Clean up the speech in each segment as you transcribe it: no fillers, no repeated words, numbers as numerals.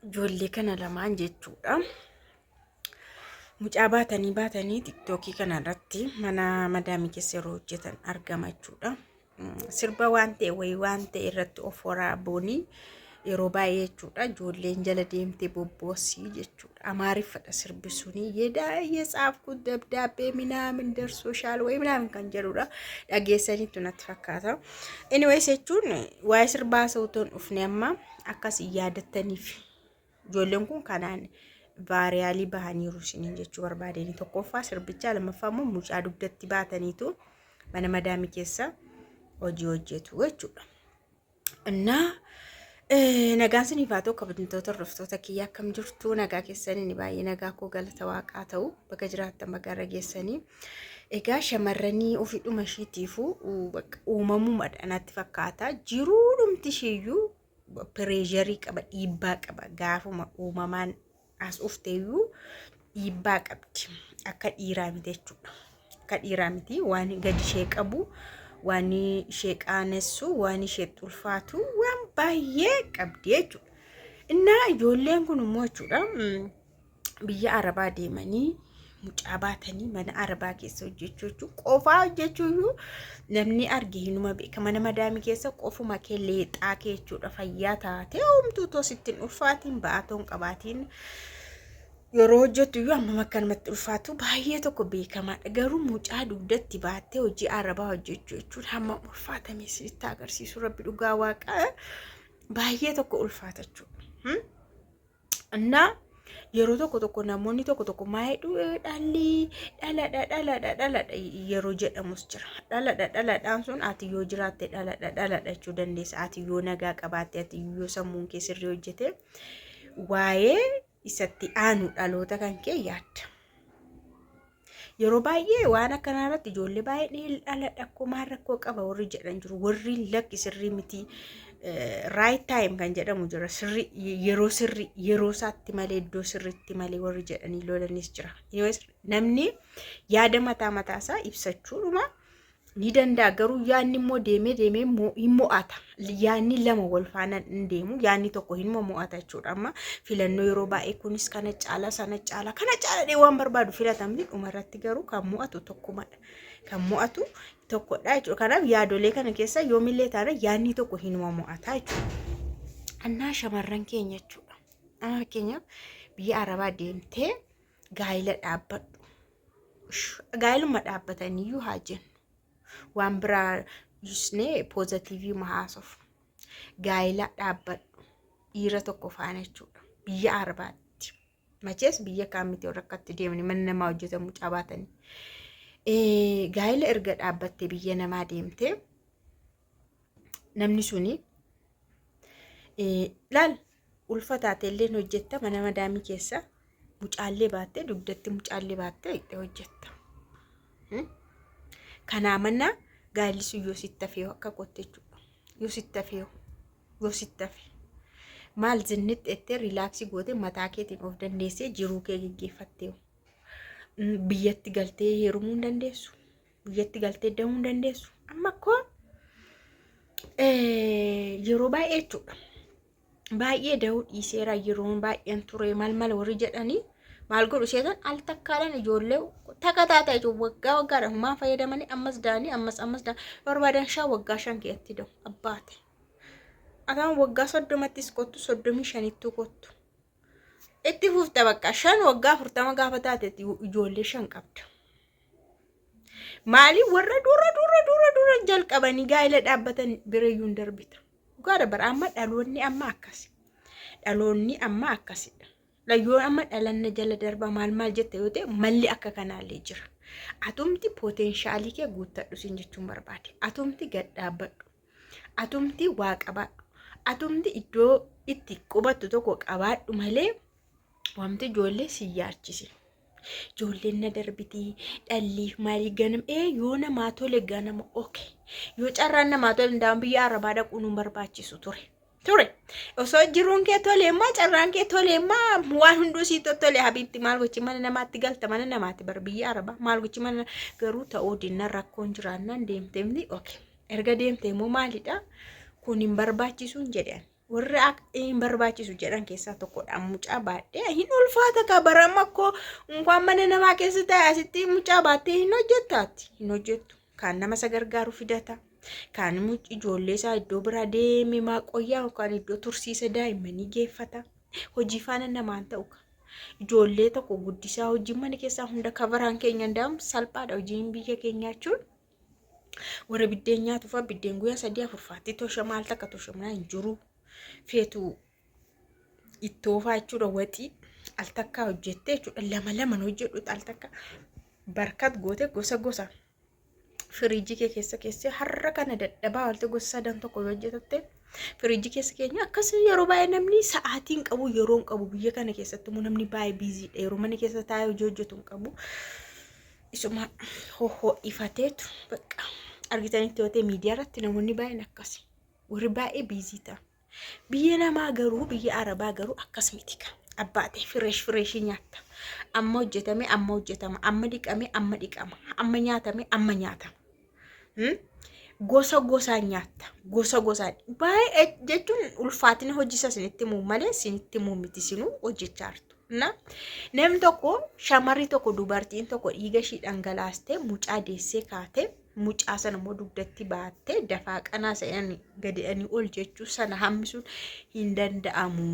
Ijoollee kana lamaan jechuudha. Mucaa baatanii baatanii tiktookii kana irratti mana madaamii keessa yeroo hojjetan argama jechuudha. Sirba waan ta'e wayii waan ta'e irratti of waraabuuni yeroo baay'ee jechuudha. Ijoolleen jala deemtee bobboossii jechuudha. Amaariffadha sirbi suni. Yeedhaa dabdaabbee minaamin darsoo wayii minaamin kan jedhudha. Dhageessaniitu natti fakkaata. Anyways jechuun waa'ee sirbaa haasa'uutu hin dhufne amma akkas yaadattaniif. Ijoolleen kun kanaan viral bahaniiru isiniin jechuu barbaadeen. Tokkoffaa sirbichaa, lammaffaa immoo mucaa dugdatti baataniitu mana madaamii keessa hojii hojjetu jechuudha. Innaa nagaan siniif haa ta'u, kabajamtoota hordoftoota kiyya, akkam jirtu? Nagaa keessanii? Ni baay'ee nagaa koo, galata waaqaa ta'u. Bakka jiraattan bakka irra geessanii. Egaa shamarranii ofiidhuma ishiitiifuu uumamumadha natti fakkaata. Jiruudhumti ishiiyyuu pressure qaba, dhiibbaa qaba. Gaafuma uumamaan as ufteeyyuu dhiibbaa qabdi. Akka dhiiraa miti jechuudha. Akka dhiiraa miti, waan gadi ishee qabu, waan ishee qaanessu, waan ishee ulfaatu waan baay'ee qabdi jechuudha. Innaa ijoolleen kun immoo jechuudha biyya Arabaa deemanii mucaa baatanii mana Arabaa keessa hojjechuu jechuun, qofaa hojjechuu iyyuu namni arge hinuma beeka. Mana madaamii keessa qofuma kee leexaa kee jechuudha, fayyaa taatee homtuu too sitti hin ulfaatiin, ba'aa hin qabaatiin yeroo hojjettu iyyuu hammam akka namatti ulfaatu baay'ee tokko beekamaadha. Garuu mucaa dugdatti baattee hojii Arabaa hojjechuu jechuun hammam ulfaatame sitti agarsiisu rabbi, dhugaa waaqaa baay'ee tokko ulfaata jechuudha. Innaa yeroo tokko tokko namoonni tokko tokko maa jedhu, dhalli dhaladha dhaladha dhaladha yeroo jedhamus jira. Dhaladha dhaladhaan sun ati yoo jiraatte dhaladha dhaladha jechuu dandeessa. Ati yoo nagaa qabaatte, ati yoo sammuun kee sirrii hojjete, waa'ee isatti aanu dhaloota kan kee yaadda. Yeroo baay'ee waan akkanaa irratti ijoollee baay'een dhaladha akkoo maal rakkoo qaba warri jedhan jiru. Warri lakki sirrii miti, right time kan jedhamu jira. Sirrii yeroo sirrii yeroo isaatti malee iddoo sirriitti malee warri jedhanii lolanis jira. Namni yaada mataa mataa isaa ibsachuudhuma ni danda'a, garuu yaadni immoo deemee deemee hin mo'ata. Yaadni lama wal faana hin deemu, yaadni tokko hin mo'ata jechuudha. Amma filannoo yeroo baay'ee kunis kana caala, sana caala, kana caala waan barbaadu filatamni dhumarratti garuu kan mo'atu tokkumadha. Kan mo'atu tokkodha jechuudha. Kanaaf yaadolee kana keessa yoomillee taana yaadni tokko hinuma mo'ata jechuudha. Annaa shamarran keenya jechuudha. Amma fakkeenyaaf biyya Arabaa deemtee gaa'ila dhaabbadhu. Gaa'iluma dhaabbataniyyuu haa jennu. Waan biraa dhiisnee positive haasofnu. Gaa'ila dhaabbadhu dhiira tokko faana jechuudha. Biyya Arabaatti. Machees biyya kaan miti, warra akkatti deemanii mana namaa hojjetan mucaa baatanii. Gaa'ila erga dhaabbattee biyya namaa deemtee namni suni laal ulfa taatellee hojjetta, mana madaamii keessa mucaallee baattee, dugdatti mucaallee baattee itti hojjetta. Kanaa mannaa gaa'illi sun yoo sitti hafee akka kotte jechuudha. Yoo sitti hafee, yoo sitti hafe maal zinnitti ettee relax gootee mataa keetiin of dandeessee jiruu kee geggeeffattee biyyatti galtee heerumuu hin dandeessu. Biyyatti galtee dahuu hin dandeessu. Amma akkoo yeroo baay'ee jechuudha. Baay'ee dahuu dhiiseera, yeroo baay'een ture maal maal warri jedhanii maal godhu seetan, al takkaadhaan ijoollee takka taata jechuun waggaa waggaadhaan humaan fayyadamanii ammas da'anii ammas ammas da'anii barbaadan 5 waggaa 5 keessatti da'u abbaate. Ataan waggaa 30ttis kottu, 35ttuu kottu. Itti fufta bakka 5 waggaa 40 gaafa taate ijoollee 5 qabda. Maaliif warra dura dura dura dura jalqabanii gaa'ela dhaabbatan birayyuu hin darbita. Dhugaadha bara amma dhaloonni amma akkasi. Dhaloonni amma akkasidha. Yoo amma dhalanna jala darba maal maal jette yoo ta'e, malli akka kanaallee jira. Atumti potential kee guuttadhu siin jechuun barbaade. Atumti gad dhaabbadhu. Atumti waa qabaadhu. Atumti iddoo itti qubattu tokko qabaadhu malee wanti ijoollee si yaachise. Ijoolleen na darbitii dhalliif maalii ganam ee yoo namaa tole ganama, okay. Yoo carraan namaa tole ndaa'an biyya Arabaa dhaquun nu barbaachisu ture. Ture. Osoo jiruun kee tole immoo, carraan kee tole immoo, waan hunduu sii tottole, habiibti, maal gochi mana namaatti galta? Mana namaatti bar biyya Arabaa maal gochi mana garuu ta'uu dinnan rakkoon jiraannaan deemteemni, okay. Erga deemte immoo maalidha? Kun hin barbaachisuun jedhan. Warri hin barbaachisu jedhan keessaa tokkodha. Mucaa baadhee hin ulfaata ka barama koo unkaan mana namaa keessa taa'e asitti mucaa baattee hin hojjettaatti. Hin hojjettu. Kaan nama isa gargaaru fidata. Kaan ijoollee isaa iddoo biraa deemee maaqoyyaa yookaan iddoo tursiisa daa'immanii geeffata. Hojii faana namaan ta'u. Ijoollee tokko guddisaa hojii mana keessaa hunda kabaraan keenya danda'amu salphaadha hojiin biyya keenyaa jechuun. Warra biddeen nyaatu fa'a biddeen guyyaa sadii afurfaatti tosha maal takka toshamnaa hin jiru. Feetu ittoo fa'aa jechuudha waxii al takkaa hojjettee jechuudha lama laman hojjedhu al takka barkat goote gosa gosa firiijii kee keessa keessee har'a kana dadhabaa oolte gosa sadan tokko yoo hojjetatte firiijii keessa keenya akkas yeroo baay'ee namni sa'aatii hin qabu yeroo hin qabu biyya kana keessatti immoo namni baay'ee biiziidha yeroo mana keessa taa'ee hojii hojjetu hin qabu. Isuma ho'o'ifateetu bakka argitanitti yoo ta'e miidiyaa irratti namoonni baay'een akkasi warri baay'ee biizii ta'a. Biyya namaa garuu biyya arabaa garuu akkas miti ka. Abbaa ta'e fireesh fireeshii nyaatta. Amma hojjetame amma hojjetama amma dhiqame amma dhiqama amma nyaatame amma nyaatama. Gosa gosaan nyaatta gosa gosaan baay'ee jechuun ulfaatina hojii isaa isinitti himuu malee isinitti himuu miti isinuu hojjechaa jirtu. Na namni tokko shamarri tokko dubartiin tokko dhiiga ishii dhangalaastee mucaa deessee kaatee mucaa sana immoo dugdatti baattee dafaa qanaa sa'anii gadi ol jechuu sana hambisuun hin danda'amu.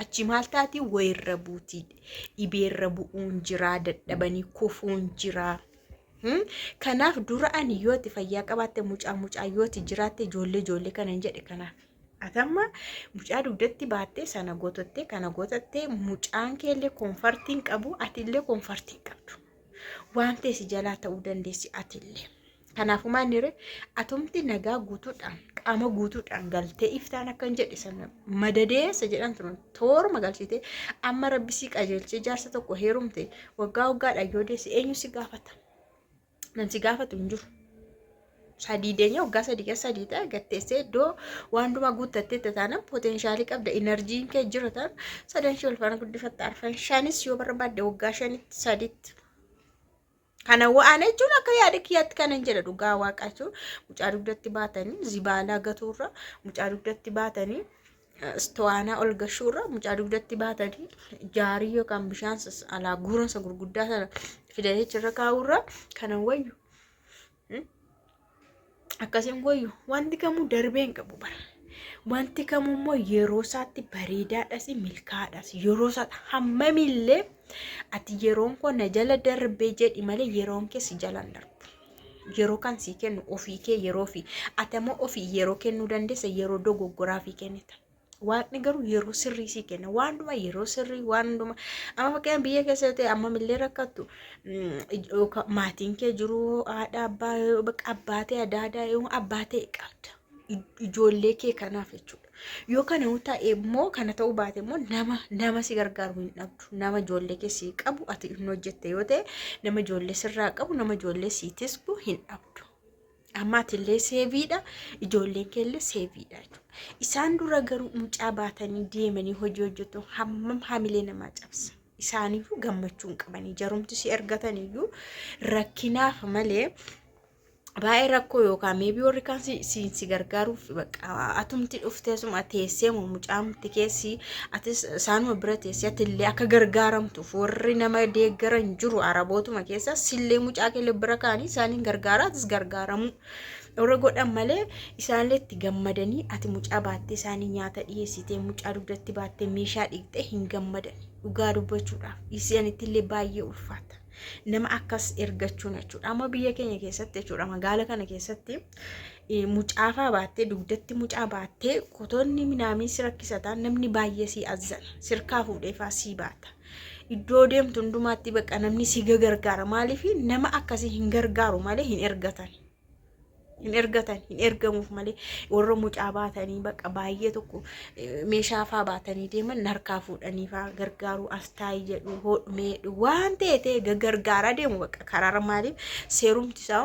Achi maal taati wayirra buutii dhibeerra bu'uun jiraa dadhabanii kufuun jiraa. Kanaaf dura ani yooti fayyaa qabaatte mucaa mucaa yooti jiraatte ijoollee ijoollee kana hin jedhe kanaaf. Atamma mucaa dugdatti baattee sana gootottee kana gootattee mucaan keellee koonfartiin qabu atillee koonfartiin qabdu. Waan ta'e si jalaa ta'uu dandeessi atillee. Kanaafuu maal ree atumti nagaa guutuudhaan qaama guutuudhaan galtee iftaan akkan jedhe sana madadeessa jedhan turan tooruma galchitee amma rabbi si qajeelchee jaarsa tokko heerumte waggaa waggaadhaan yoo deesse eenyu si gaafata? Nan si gaafatu hin jiru. Sadii deenya waggaa sadii keessa sadii ta'e gatteessee iddoo waan hundumaa guuttattee taanaan poteenshaalii qabda inerjiin kee jira ta'an sadan ishee ol faana guddifatta arfan shanis yoo barbaadde waggaa shanitti saditti. Kana wa'aan jechuun akka yaada kiyyaatti kanan jedha dhugaa waaqaa jechuun mucaa dugdatti baatanii zibaalaa gatuurra mucaa dugdatti baatanii istowaanaa ol gashuurra mucaa dugdatti baatanii jaarii yookaan bishaan alaa guuransa gurguddaa sana fidanii achirra kaa'uurra kanan wayyu. Akkasiin wayyu wanti kamuu darbee hin qabu bara. Wanti kamuu immoo yeroo isaatti bareedaadhas milkaa'aadhas yeroo isaatti hammamillee ati yeroon koo na jala darbee jedhi malee yeroon kee si jala hin darbu. Yeroo kan sii kennu ofii kee yeroo fi ati ammoo ofii yeroo kennuu dandeessa yeroo dogoggoraa fi kennita. Waaqni garuu yeroo sirrii sii kenna. Waan hundumaa yeroo sirrii waan hundumaa. Amma fakkeenyaaf biyya keessa yoo ta'e ammamillee rakkattu maatiin kee jiru haadha abbaa bakka abbaa ta'e adaadaa yoo abbaa ta'e qabda. Ijoollee kee kanaaf jechuudha. Yoo kana ta'e immoo kana ta'uu baate immoo nama nama si gargaaru hin dhabdu. Nama ijoollee kee sii qabu ati hin hojjette yoo ta'e nama ijoollee sirraa qabu nama ijoollee sii tisku hin dhabdu. Amma atillee seeviidha, ijoolleen keellee seeviidha jechuudha. Isaan dura garuu mucaa baatanii deemanii hojii hojjetu hammam hamilee namaa cabsa. Isaaniyyuu gammachuu hin qabanii jarumti si ergataniyyuu rakkinaaf malee baay'ee rakkoo yookaan meebii warri kaan si gargaaruuf bakka atumti dhuftee suma teessee moo mucaamti keessi atis isaanuma bira teessee atillee akka gargaaramtuuf warri nama deeggaran jiru arabootuma keessa sillee mucaa keellee bira kaanii isaaniin gargaara atis gargaaramu warra godhan malee isaanillee itti gammadanii ati mucaa baattee isaanii nyaata dhiyeessitee mucaa dugdatti baattee meeshaa dhiqxee hin gammadan dhugaa dubbachuudhaaf isaanittillee baay'ee ulfaata. Nama akkas ergachuun jechuudha. Amma biyya keenya keessatti jechuudha magaala kana keessatti mucaafaa baattee dugdatti mucaa baattee qotoonni minaamii si rakkisataan namni baay'ee si azzana sirkaa fuudhee faa si baata. Iddoo deemtu hundumaatti bakka namni si gargaara maaliif nama akkasii hin gargaaru malee hin ergatan. Hin ergatan hin ergamuuf malee warra mucaa baatanii bakka baay'ee tokko meeshaa faa baatanii deeman harkaa fuudhanii faa gargaaru as taa'i jedhu hodhumeedhu waan ta'e ta'e gargaaraa deemu bakka karaarra maaliif seerumti isaa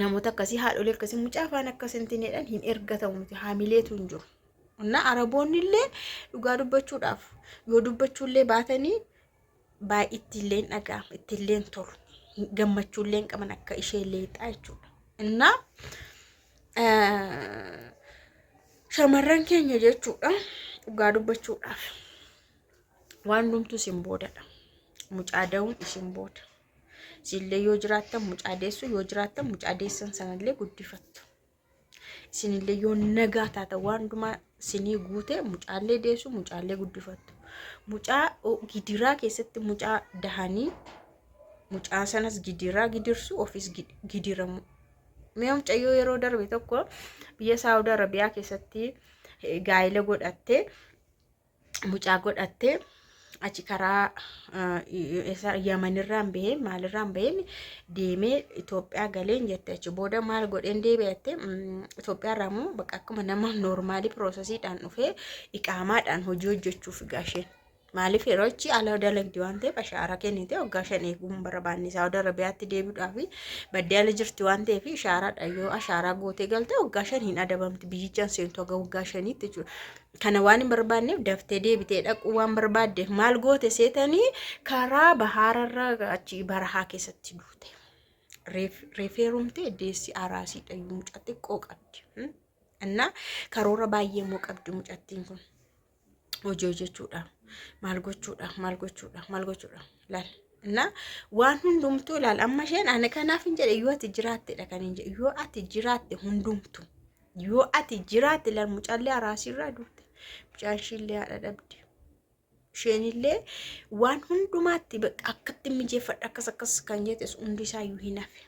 namoota akkasii haadholii akkasii mucaa afaan akkas hin tineedhaan hin ergatamu miti haamileetu hin jiru. Na araboonni illee dhugaa dubbachuudhaaf yoo dubbachuullee baatanii baay'ee ittiillee hin dhaga'ama ittiillee hin tolu gammachuullee hin qaban akka ishee leexaa jechuudha. Innaa Shamarran keenya jechuudha dhugaa dubbachuudhaaf waan hundumtuu isin boodadha. Mucaa da'uun isin booda. Isinillee yoo jiraattan mucaa deessu, yoo jiraattan mucaa deessan sanallee guddifattu. Isinillee yoo nagaa taatan waan hundumaa isinii guute mucaallee deessu, mucaallee guddifattu. Mucaa gidiraa keessatti mucaa dahanii mucaa sanas gidiraa gidirsu, ofis gidiramu. Mee mucayyoo yeroo darbe tokko biyya Saawud Arabiyaa keessatti gaa'ela godhattee mucaa godhattee achi karaa Yamanirraan bahee maalirraan baheen deemee Itoophiyaa galeen jette. Achi booda maal godheen deebi'atte? Itoophiyaa irraa immoo bakka akkuma nama normaalii processiidhaan dhufee iqaamaadhaan hojii hojjechuuf gaasheen. Maaliif yeroo achi ala dalagdi waan ta'eef ashaaraa kennite waggaa 5 eeguun barbaanne. Saawud Arabiyaatti deebi'uudhaaf baddee ala jirti waan ta'eef ashaaraadha, yoo ashaaraa gootee galte waggaa 5 hin adabamti, biyyichaan seentu haga waggaa 5tti jechuudha. Kana waan hin barbaanneef daftee deebitee dhaquu waan barbaaddeef maal goote seetanii karaa bahaararra achi barahaa keessatti duute. Reefeerumtee deessi araasiidha, mucaa xiqqoo qabdi. Innaa karoora baay'ee immoo qabdi mucattiin kun. Hojii hojjechuudha, maal gochuudha, maal gochuudha, maal gochuudha, laal. Innaa waan hundumtuu ilaal. Amma isheen ani kanaaf hin jedhe, yoo ati jiraattedha kan hin jedhe, yoo ati jiraatte hundumtu, yoo ati jiraatte. Laal, mucaallee araasiirraa duute, mucaan ishiillee haadha dhabde, isheenillee waan hundumaatti bakka akkatti mijeeffadha akkas akkas kan jettes hundi isaayyuu hin hafe.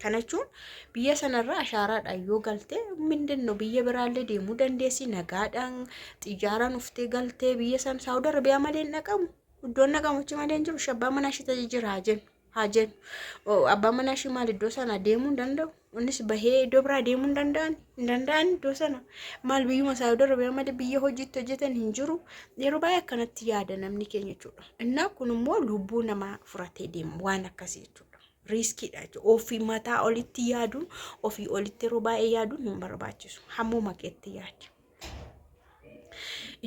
Kana jechuun biyya sanarraa ashaaraadhaan yoo galte mindinno biyya biraallee deemuu dandeessi, nagaadhaan xiyyaaraan uftee galtee biyya san Saawud Arabiyaa malee hin dhaqamu. Iddoon dhaqamu achi malee hin jiru. Ishee abbaa manaa ishee tajaajila haa jennu. Haa jennu. Abbaan manaa ishee maal iddoo sana deemuu hin danda'u. Innis bahee iddoo biraa deemuu hin danda'an. Hin danda'an iddoo sana. Maal biyyuma Saawud Arabiyaa malee biyya hojiitti hojjetan hin jiru. Yeroo baay'ee akkanatti yaada namni keenya jechuudha. Innaa kun immoo lubbuu namaa furatee deema waan akkasii jechuudha. Riskiidha jechuudha. Ofii mataa olitti yaaduun, ofii olitti yeroo baay'ee yaaduun hin barbaachisu. Hammuma keetti yaadi.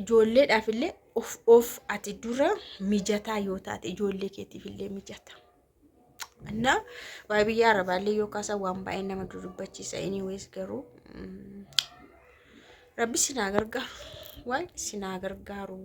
Ijoolleedhaaf illee of ati dura mijataa yoo taate ijoollee keetiif illee mijata. Innaa waa'ee biyya arabaallee yoo kaasan waan baay'ee nama dudubbachiisa. Anyways garuu rabbi sinaa gargaaru. Waa'ee sinaa gargaaru.